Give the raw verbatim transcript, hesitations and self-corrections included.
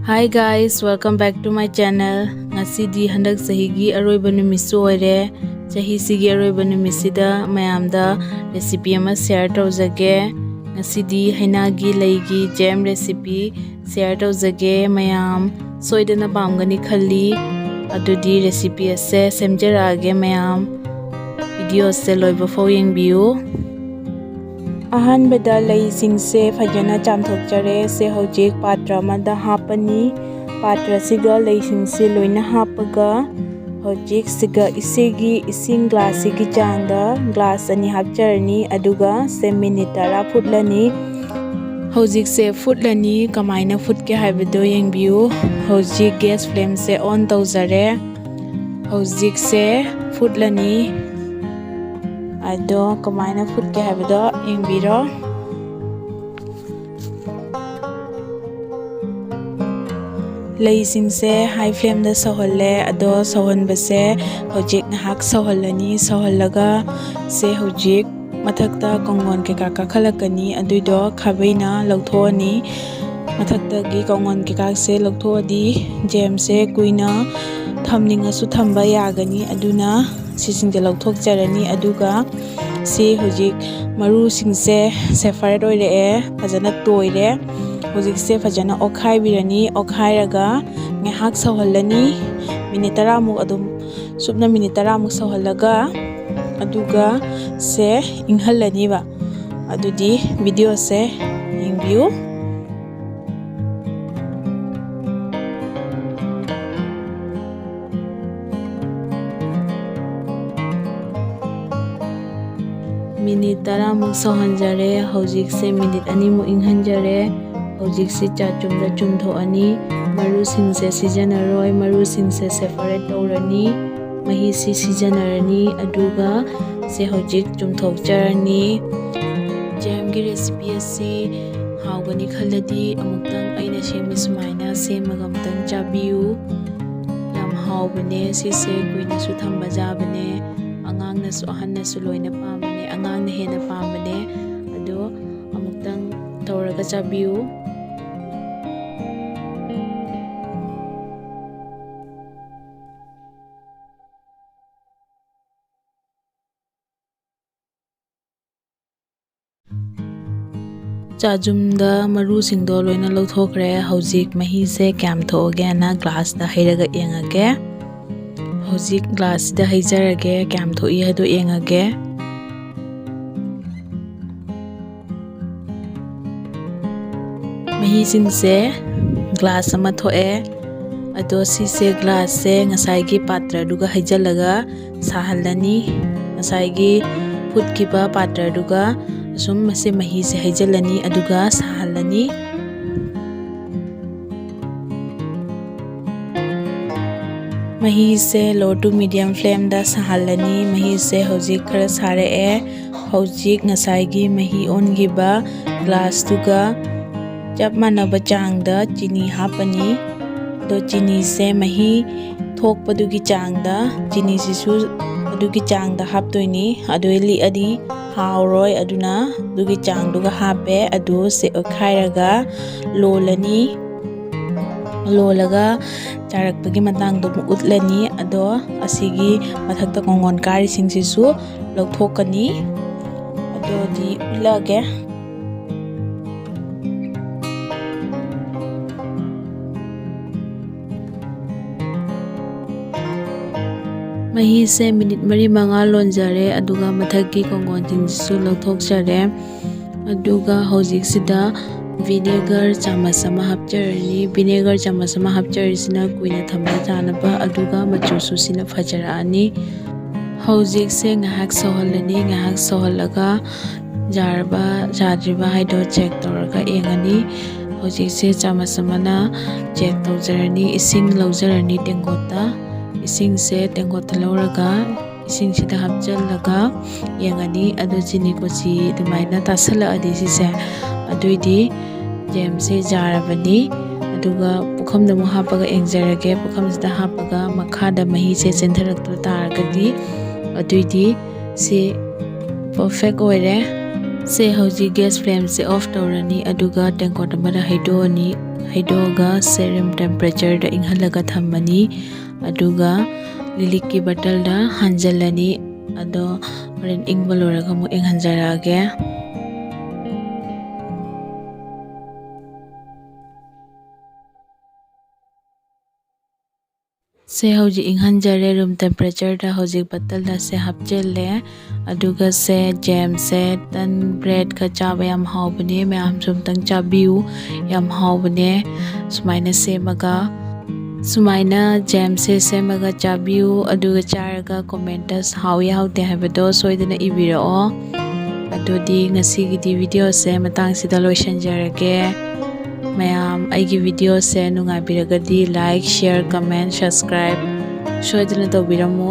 Hi guys, welcome back to my channel. ꯉꯁꯤꯗꯤ ꯍꯟꯗꯛ ꯆꯍꯤꯒꯤ ꯑꯔꯣꯏꯕ ꯅꯨꯃꯤꯠꯁꯨ ꯑꯣꯏꯔꯦ꯫ ꯆꯍꯤꯁꯤꯒꯤ ꯑꯔꯣꯏꯕ ꯅꯨꯃꯤꯠꯁꯤꯗ ꯃꯌꯥꯝꯗ recipe ꯑꯃ share ꯇꯧꯖꯒꯦ꯫ ꯉꯁꯤꯗꯤ ꯍꯩꯅꯥꯒꯤ ꯂꯩꯒꯤ jam recipe share ꯇꯧꯖꯒꯦ꯫ ꯃꯌꯥꯝ ꯁꯣꯏꯗꯅ ꯄꯥꯝꯒꯅꯤ ꯈꯜꯂꯤ꯫ ꯑꯗꯨꯗꯤ recipe ꯑꯁꯦ ꯁꯦꯝꯖꯔꯛꯑꯒꯦ ꯃꯌꯥꯝ꯫ Video ꯑꯁꯦ ꯂꯣꯏꯕ ꯐꯥꯎ ꯌꯦꯡꯕꯤꯌꯨ꯫ ꯑꯍꯥꯟꯕꯗ ꯂꯩꯁꯤꯡꯁꯦ ꯐꯖꯅ ꯆꯥꯝꯊꯣꯛꯆꯔꯦ꯫ ꯁꯦ ꯍꯧꯖꯤꯛ ꯄꯥꯇ꯭ꯔ ꯑꯃꯗ ꯍꯥꯞꯄꯅꯤ꯫ ꯄꯥꯇ꯭ꯔꯁꯤꯒ ꯂꯩꯁꯤꯡꯁꯦ ꯂꯣꯏꯅ ꯍꯥꯞꯄꯒ ꯍꯧꯖꯤꯛ ꯁꯤꯒ ꯏꯁꯤꯒꯤ, ꯏꯁꯤꯡ glass ꯁꯤꯒꯤ ꯆꯥꯡꯗ glass ꯑꯅꯤ ꯍꯥꯞꯆꯔꯅꯤ꯫ ꯑꯗꯨꯒ ꯁꯦ minute ꯇꯔꯥ ꯐꯨꯠꯂꯅꯤ꯫ ꯍꯧꯖꯤꯛꯁꯦ ꯐꯨꯠꯂꯅꯤ꯫ ꯀꯃꯥꯏꯅ ꯐꯨꯠꯀꯦ ꯍꯥꯏꯕꯗꯣ ꯌꯦꯡꯕꯤꯌꯨ꯫ ꯍꯧꯖꯤꯛ gas flame ꯁꯦ on ꯇꯧꯖꯔꯦ꯫ ꯍꯧꯖꯤꯛꯁꯦ ꯐꯨꯠꯂꯅꯤ꯫ ꯑꯗꯣ ꯀꯃꯥꯏꯅ ꯐꯨꯠꯀꯦ ꯍꯥꯏꯕꯗꯣ ꯌꯦꯡꯕꯤꯔꯣ꯫ ꯂꯩꯁꯤꯡꯁꯦ high flame ꯗ ꯁꯧꯍꯜꯂꯦ꯫ ꯑꯗꯣ ꯁꯧꯍꯟꯕꯁꯦ ꯍꯧꯖꯤꯛ ꯉꯥꯏꯍꯥꯛ ꯁꯧꯍꯜꯂꯅꯤ꯫ ꯁꯧꯍꯜꯂꯒ ꯁꯦ ꯍꯧꯖꯤꯛ ꯃꯊꯛꯇ ꯀꯣꯡꯒꯣꯟ ꯀꯩꯀꯥ ꯀꯥꯈꯠꯂꯛꯀꯅꯤ꯫ ꯑꯗꯨꯏꯗꯣ ꯈꯥꯕꯩꯅ ꯂꯧꯊꯣꯛꯑꯅꯤ꯫ ꯃꯊꯛꯇꯒꯤ ꯀꯣꯡꯒꯣꯟ ꯀꯩꯀꯥꯁꯦ ꯂꯧꯊꯣꯛꯑꯗꯤ jam ꯁꯦ ꯀꯨꯏꯅ ꯊꯝꯅꯤꯡꯉꯁꯨ ꯊꯝꯕ ꯌꯥꯒꯅꯤ꯫ ꯑꯗꯨꯅ ꯁꯤꯁꯤꯡꯁꯦ ꯂꯧꯊꯣꯛꯆꯔꯅꯤ꯫ ꯑꯗꯨꯒ ꯁꯤ ꯍꯧꯖꯤꯛ ꯃꯔꯨꯁꯤꯡꯁꯦ separate ꯑꯣꯏꯔꯛꯑꯦ, ꯐꯖꯅ ꯇꯣꯏꯔꯦ꯫ ꯍꯧꯖꯤꯛꯁꯦ ꯐꯖꯅ ꯑꯣꯠꯈꯥꯏꯕꯤꯔꯅꯤ꯫ ꯑꯣꯠꯈꯥꯏꯔꯒ ꯉꯥꯏꯍꯥꯛ ꯁꯧꯍꯜꯂꯅꯤ꯫ Minute ꯇꯔꯥꯃꯨꯛ ꯑꯗꯨꯝ ꯆꯨꯞꯅ minute ꯇꯔꯥꯃꯨꯛ ꯁꯧꯍꯜꯂꯒ ꯑꯗꯨꯒ ꯁꯦ ꯏꯪꯍꯜꯂꯅꯤꯕ꯫ ꯑꯗꯨꯗꯤ video ꯁꯦ ꯌꯦꯡꯕꯤꯌꯨ꯫ Minute ꯇꯔꯥꯃꯨꯛ ꯁꯧꯍꯟꯖꯔꯦ꯫ ꯍꯧꯖꯤꯛꯁꯦ minute ꯑꯅꯤꯃꯨꯛ ꯏꯪꯍꯟꯖꯔꯦ꯫ ꯍꯧꯖꯤꯛꯁꯦ ꯆꯥꯆꯨꯝꯗ ꯆꯨꯝꯊꯣꯛꯑꯅꯤ꯫ ꯃꯔꯨꯁꯤꯡꯁꯦ ꯁꯤꯖꯤꯟꯅꯔꯣꯏ꯫ ꯃꯔꯨꯁꯤꯡꯁꯦ separate ꯇꯧꯔꯅꯤ꯫ ꯃꯍꯤꯁꯤ ꯁꯤꯖꯤꯟꯅꯔꯅꯤ꯫ ꯑꯗꯨꯒ ꯁꯦ ꯍꯧꯖꯤꯛ ꯆꯨꯝꯊꯣꯛꯆꯔꯅꯤ꯫ Jam ꯒꯤ recipe ꯑꯁꯤ ꯍꯥꯎꯒꯅꯤ ꯈꯜꯂꯗꯤ ꯑꯃꯨꯛꯇꯪ ꯑꯩꯅ ꯁꯦꯝꯕ ꯁꯨꯃꯥꯏꯅ ꯁꯦꯝꯃꯒ ꯑꯃꯨꯛꯇꯪ ꯆꯥꯕꯤꯌꯨ꯫ ꯌꯥꯝ ꯍꯥꯎꯕꯅꯦ ꯁꯤꯁꯦ, ꯀꯨꯏꯅꯁꯨ ꯊꯝꯕ ꯌꯥꯕꯅꯦ꯫ ꯑꯉꯥꯡꯅꯁꯨ ꯑꯍꯟꯅꯁꯨ ꯂꯣꯏꯅ ꯄꯥꯝꯕꯅꯦ꯫ ꯑꯉꯥꯡꯅ ꯍꯦꯟꯅ ꯄꯥꯝꯕꯅꯦ꯫ ꯑꯗꯣ ꯑꯃꯨꯛꯇꯪ ꯇꯧꯔꯒ ꯆꯥꯕꯤꯌꯨ꯫ ꯆꯥꯖꯨꯝꯗ ꯃꯔꯨꯁꯤꯡꯗꯣ ꯂꯣꯏꯅ ꯂꯧꯊꯣꯛꯈ꯭ꯔꯦ꯫ ꯍꯧꯖꯤꯛ ꯃꯍꯤꯁꯦ ꯀꯌꯥꯝ ꯊꯣꯛꯑꯒꯦꯅ ꯒ꯭ꯂꯥꯁꯇ ꯍꯩꯔꯒ ꯌꯦꯡꯉꯒꯦ꯫ ꯍꯧꯖꯤꯛ ꯒ꯭ꯂꯥꯁꯁꯤꯗ ꯍꯩꯖꯔꯒꯦ ꯀꯌꯥꯝ ꯊꯣꯛꯏ ꯍꯥꯏꯗꯣ ꯌꯦꯡꯉꯒꯦ꯫ ꯃꯍꯤꯁꯤꯡꯁꯦ ꯒ꯭ꯂꯥꯁ ꯑꯃ ꯊꯣꯛꯑꯦ꯫ ꯑꯗꯣ ꯁꯤꯁꯦ ꯒ꯭ꯂꯥꯁꯁꯦ ꯉꯁꯥꯏꯒꯤ ꯄꯥꯇ꯭ꯔꯗꯨꯒ ꯍꯩꯖꯤꯜꯂꯒ ꯁꯥꯍꯜꯂꯅꯤ꯫ ꯉꯁꯥꯏꯒꯤ ꯐꯨꯠꯈꯤꯕ ꯄꯥꯇ꯭ꯔꯗꯨꯒ ꯑꯁꯨꯝ ꯃꯁꯦ ꯃꯍꯤꯁꯦ ꯍꯩꯖꯤꯜꯂꯅꯤ, ꯑꯗꯨꯒ ꯁꯥꯍꯜꯂꯅꯤ꯫ ꯃꯍꯤꯁꯦ low to medium flameꯗ ꯁꯥꯍꯜꯂꯅꯤ꯫ ꯃꯍꯤꯁꯦ ꯍꯧꯖꯤꯛ ꯈꯔ ꯁꯥꯔꯛꯑꯦ꯫ ꯍꯧꯖꯤꯛ ꯉꯁꯥꯏꯒꯤ ꯃꯍꯤ ꯑꯣꯟꯈꯤꯕ ꯒ꯭ꯂꯥꯁꯇꯨꯒ ꯆꯞ ꯃꯥꯟꯅꯕ ꯆꯥꯡꯗ ꯆꯤꯅꯤ ꯍꯥꯞꯄꯅꯤ꯫ ꯑꯗꯣ ꯆꯤꯅꯤꯁꯦ ꯃꯍꯤ ꯊꯣꯛꯄꯗꯨꯒꯤ ꯆꯥꯡꯗ, ꯆꯤꯅꯤꯁꯤꯁꯨ ꯑꯗꯨꯒꯤ ꯆꯥꯡꯗ ꯍꯥꯞꯇꯣꯏꯅꯤ꯫ ꯑꯗꯨ ꯂꯤꯛꯑꯗꯤ ꯍꯥꯎꯔꯣꯏ, ꯑꯗꯨꯅ ꯑꯗꯨꯒꯤ ꯆꯥꯡꯗꯨꯒ ꯍꯥꯞꯄꯦ꯫ ꯑꯗꯨ ꯁꯦ ꯑꯣꯠꯈꯥꯏꯔꯒ ꯂꯣꯜꯂꯅꯤ꯫ ꯂꯣꯜꯂꯒ ꯆꯥꯔꯛꯄꯒꯤ ꯃꯇꯥꯡꯗꯣ ꯑꯃꯨꯛ ꯎꯠꯂꯅꯤ꯫ ꯑꯗꯣ ꯑꯁꯤꯒꯤ ꯃꯊꯛꯇ ꯀꯣꯡꯒꯣꯟ ꯀꯥꯔꯤꯁꯤꯡꯁꯤꯁꯨ ꯂꯧꯊꯣꯛꯀꯅꯤ꯫ ꯑꯗꯨꯗꯤ ꯎꯠꯂꯛꯑꯒꯦ꯫ ꯃꯍꯤꯁꯦ ꯃꯤꯅꯤꯠ ꯃꯔꯤ ꯃꯉꯥ ꯂꯣꯟꯖꯔꯦ, ꯑꯗꯨꯒ ꯃꯊꯛꯀꯤ ꯀꯣꯡꯒꯣꯟꯁꯤꯡꯁꯤꯁꯨ ꯂꯧꯊꯣꯛꯆꯔꯦ꯫ ꯑꯗꯨꯒ ꯍꯧꯖꯤꯛꯁꯤꯗ vinegar ꯆꯥꯃꯁ ꯑꯃ ꯍꯥꯞꯆꯔꯅꯤ꯫ Vinegar ꯆꯥꯃꯁ ꯑꯃ ꯍꯥꯞꯆꯔꯤꯁꯤꯅ ꯀꯨꯏꯅ ꯊꯝꯕ ꯌꯥꯅꯕ, ꯑꯗꯨꯒ ꯃꯆꯨꯁꯨ ꯁꯤꯅ ꯐꯖꯔꯛꯑꯅꯤ꯫ ꯍꯧꯖꯤꯛꯁꯦ ꯉꯥꯏꯍꯥꯛ ꯁꯧꯍꯜꯂꯅꯤ꯫ ꯉꯥꯏꯍꯥꯛ ꯁꯧꯍꯜꯂꯒ ꯌꯥꯔꯕ ꯌꯥꯗ꯭ꯔꯤꯕ ꯍꯥꯏꯗꯣ check ꯇꯧꯔꯒ ꯌꯦꯡꯉꯅꯤ꯫ ꯍꯧꯖꯤꯛꯁꯦ ꯆꯥꯃꯁ ꯑꯃꯅ check ꯇꯧꯖꯔꯅꯤ꯫ ꯏꯁꯤꯡ ꯂꯧꯖꯔꯅꯤ ꯇꯦꯡꯀꯣꯠꯇ꯫ ꯏꯁꯤꯡꯁꯦ ꯇꯦꯡꯀꯣꯠꯇ ꯂꯧꯔꯒ ꯏꯁꯤꯡꯁꯤꯗ ꯍꯥꯞꯆꯤꯜꯂꯒ ꯌꯦꯡꯉꯅꯤ꯫ ꯑꯗꯣ ꯆꯤꯅꯤ ꯀꯣꯆꯤ ꯑꯗꯨꯃꯥꯏꯅ ꯇꯥꯁꯜꯂꯛꯑꯗꯤ ꯁꯤꯁꯦ, ꯑꯗꯨꯏꯗꯤ ꯖꯦꯝꯁꯦ ꯌꯥꯔꯕꯅꯤ꯫ ꯑꯗꯨꯒ ꯄꯨꯈꯝꯗ ꯑꯃꯨꯛ ꯍꯥꯞꯄꯒ ꯌꯦꯡꯖꯔꯒꯦ꯫ ꯄꯨꯈꯝꯁꯤꯗ ꯍꯥꯞꯄꯒ ꯃꯈꯥꯗ ꯃꯍꯤꯁꯦ ꯆꯦꯟꯊꯔꯛꯇ ꯇꯥꯔꯒꯗꯤ, ꯑꯗꯨꯏꯗꯤ ꯁꯤ perfect ꯑꯣꯏꯔꯦ꯫ ꯁꯦ ꯍꯧꯖꯤꯛ gas flameꯁꯦ off ꯇꯧꯔꯅꯤ, ꯑꯗꯨꯒ ꯇꯦꯡꯀꯣꯠ ꯑꯃꯗ ꯍꯩꯗꯣꯛꯑꯅꯤ꯫ ꯍꯩꯗꯣꯛꯑꯒ ꯁꯦ room temperatureꯗ ꯏꯪꯍꯜꯂꯒ ꯊꯝꯃꯅꯤ꯫ ꯑꯗꯨꯒ ꯂꯤꯛꯂꯤꯛꯀꯤ bottleꯗ ꯍꯥꯟꯖꯜꯂꯅꯤ꯫ ꯑꯗꯣ ꯍꯣꯔꯦꯟ ꯏꯪꯕ ꯂꯣꯏꯔꯒ ꯑꯃꯨꯛ ꯌꯦꯡꯍꯟꯖꯔꯛꯑꯒꯦ꯫ ꯁꯦ ꯍꯧꯖꯤꯛ ꯏꯪꯍꯟꯖꯔꯦ room temperatureꯗ꯫ ꯍꯧꯖꯤꯛ bottleꯗ ꯁꯦ ꯍꯥꯞꯆꯤꯜꯂꯦ꯫ ꯑꯗꯨꯒ ꯁꯦ jamꯁꯦ ꯇꯟ breadꯀ ꯆꯥꯕ ꯌꯥꯝ ꯍꯥꯎꯕꯅꯦ꯫ ꯃꯌꯥꯝꯁꯨ ꯑꯝꯇꯪ ꯆꯥꯕꯤꯌꯨ, ꯌꯥꯝ ꯍꯥꯎꯕꯅꯦ꯫ ꯁꯨꯃꯥꯏꯅ ꯁꯦꯝꯃꯒ, ꯁꯨꯃꯥꯏꯅ jamꯁꯦ ꯁꯦꯝꯃꯒ ꯆꯥꯕꯤꯌꯨ꯫ ꯑꯗꯨꯒ ꯆꯥꯔꯒ commentꯇ ꯍꯥꯎꯏ ꯍꯥꯎꯇꯦ ꯍꯥꯏꯕꯗꯣ ꯁꯣꯏꯗꯅ ꯏꯕꯤꯔꯛꯑꯣ꯫ ꯑꯗꯨꯗꯤ ꯉꯁꯤꯒꯤꯗꯤ videoꯁꯦ ꯃꯇꯥꯡꯁꯤꯗ ꯂꯣꯏꯁꯤꯟꯖꯔꯒꯦ꯫ ꯃꯌꯥꯝ ꯑꯩꯒꯤ videoꯁꯦ ꯅꯨꯡꯉꯥꯏꯕꯤꯔꯒꯗꯤ like, share, comment, subscribe ꯁꯣꯏꯗꯅ ꯇꯧꯕꯤꯔꯝꯃꯨ꯫